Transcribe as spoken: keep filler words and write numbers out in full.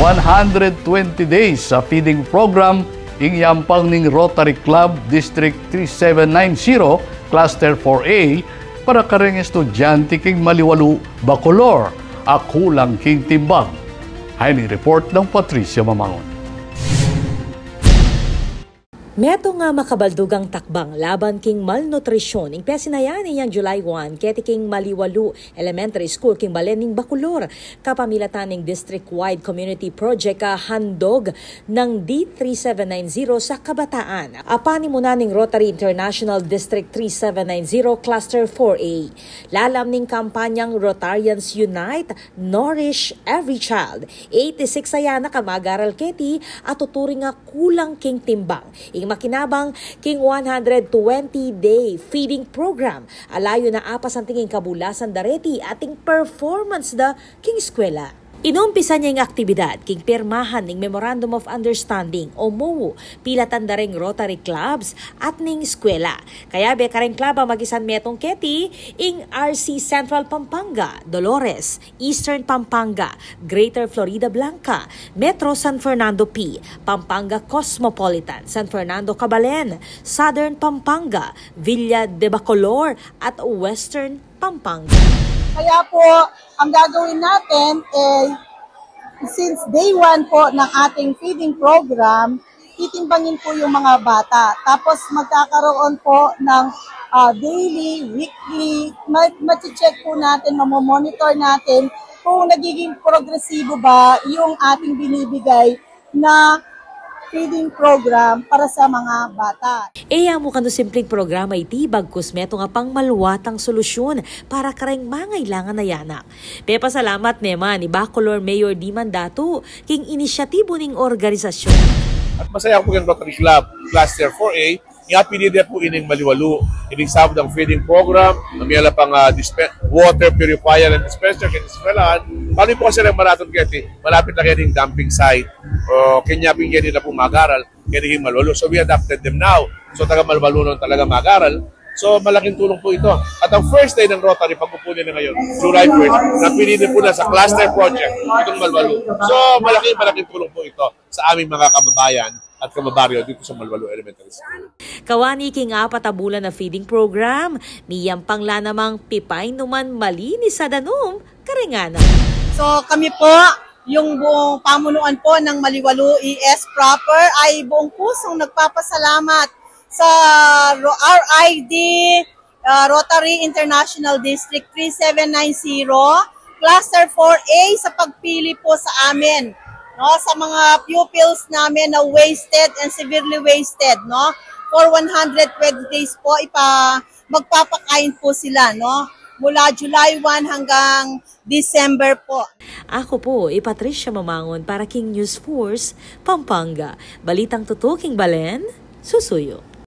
One hundred twenty days a feeding program ing yampang ning Rotary Club District three seven nine zero, Cluster four A, para kareng estudyante king Maliwalu, Bacolor, a kulang king timbang. Ini ing report nang Patricia Mamangun. Metung a makabaldugang takbang laban king malnutrisyun ing pesinayan inyang July one keti king Maliwalu Elementary School king balen ning Bacolor, kapamilatan ning district-wide community project a Handog nang D three seven nine zero sa Kabataan, a panimunan ning Rotary International District three seven nine zero Cluster four A. Lalam ning kampanyang Rotarians Unite, Nourish Every Child, eighty-six a anak a mag-aral keti a tuturing a kulang king timbang. Ing makinabang king one hundred twenty day feeding program a layun a apasanting ing kabulasan da reti at ing performance da king eskwela. Inumpisan ya ing aktibidad king pirmahan ning Memorandum of Understanding o MOU, pilatan da reng Rotary Clubs at ning eskwela. Kayabe kareng club a magisan metung keti ing R C Central Pampanga, Dolores, Eastern Pampanga, Greater Floridablanca, Metro San Fernando P, Pampanga Cosmopolitan, San Fernando Cabalen, Southern Pampanga, Villa de Bacolor, at Western Pampanga. Kaya po, ang gagawin natin, eh, since day one po ng ating feeding program, titimbangin po yung mga bata. Tapos magkakaroon po ng, ah, daily, weekly, ma- mati-check po natin, mamomonitor natin kung nagiging progresibo ba yung ating binibigay na feeding program para sa mga bata. E ya mu kanu simpleng programa iti, bagkus metung a pangmaluatang solusyun para kareng mangailangan a anak. Pepasalamat ne man i Bacolor Mayor Dima Datu king inisyatibu ning organisasyun. At masaya ku king Rotary Club Cluster four A, ing apinili pu ining Maliwalu, ining sabdang feeding program, na miyala pang, ah, dispen- water purifier and dispenser king eskwelahan. Palu pu kasi reng maratun keti, malapit la keti ing dumping site. O, keni pin keti na pu mag-aral keti king Maliwalu. So we adopted them now. So taga Maliwalu na talaga mag-aral. So malaking tulong po ito. At ang first day ng Rotary, pag-upo nila ngayon, July first, napili din po na sa cluster project itong Maliwalu. So malaking, malaking tulong po ito sa aming mga kababayan at kababaryo dito sa Maliwalu Elementary School. Kawani king apat a bulan a feeding program, miyampang la namang pipainuman malinis a danum kareng anak. So kami po, yung buong pamunuan po ng Maliwalu E S proper, ay buong pusong nagpapasalamat sa Ro- R I D, ah, Rotary International District three seven nine zero, Cluster four A, sa pagpili po sa amin, no, sa mga pupils namin na wasted and severely wasted, no. For one hundred twenty days po, ipa magpapakain po sila, no, mula July one hanggang December po. Aku pu i Patricia Mamangun para king News Force Pampanga. Balitang tutuking balen, susuyu.